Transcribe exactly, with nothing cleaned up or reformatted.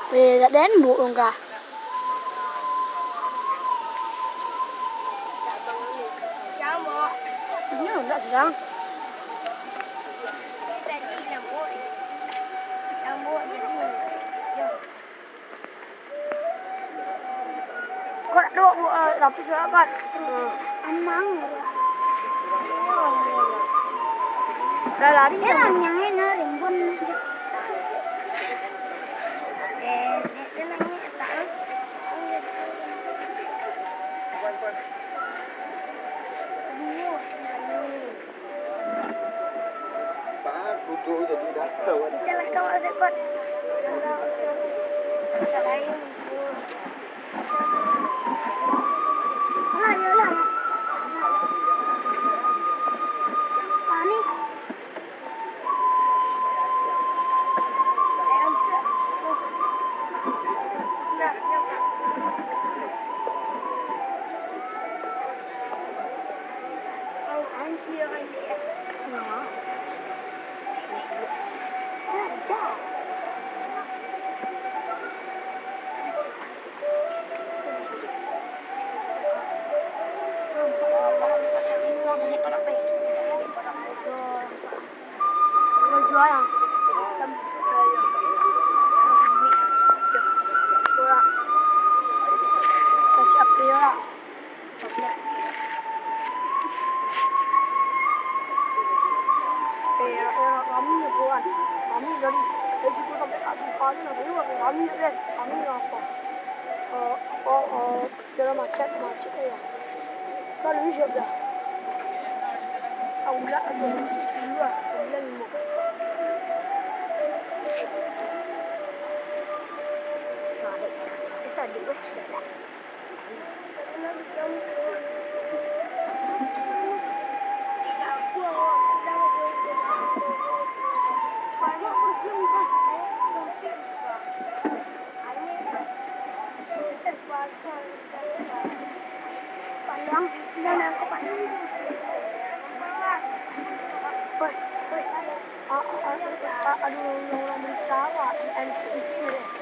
Eh, dak den buk dong kah? Inyo dak sadang. Kau dak tahu, eh, lapis lah, kan? Hmm. Amang. Dah lari. Eh, lah, yang ini rimbun. Eh, dia, dia lagi tak, eh. Aduh. Kita lah kawan repot. Kita lain. Alah, iyalah. Panik. Eh, eh, kami ni, kawan. Kami dari, dari situ sampai kat Bukal ni, nak tengok kami, eh, kami apa? Eh, apa, eh, Jalan macet, macet, eh. Kalau ni siap dah. Aku bilang, aku bilang sepuluh lah. Aku bilang lima. Nah, dek. Kita duduk, eh. Dah. Pandang, pandang, pandang. Woi, woi. A-, a-, a-, a-, aduh, orang-orang beli tawa di N C I C deh.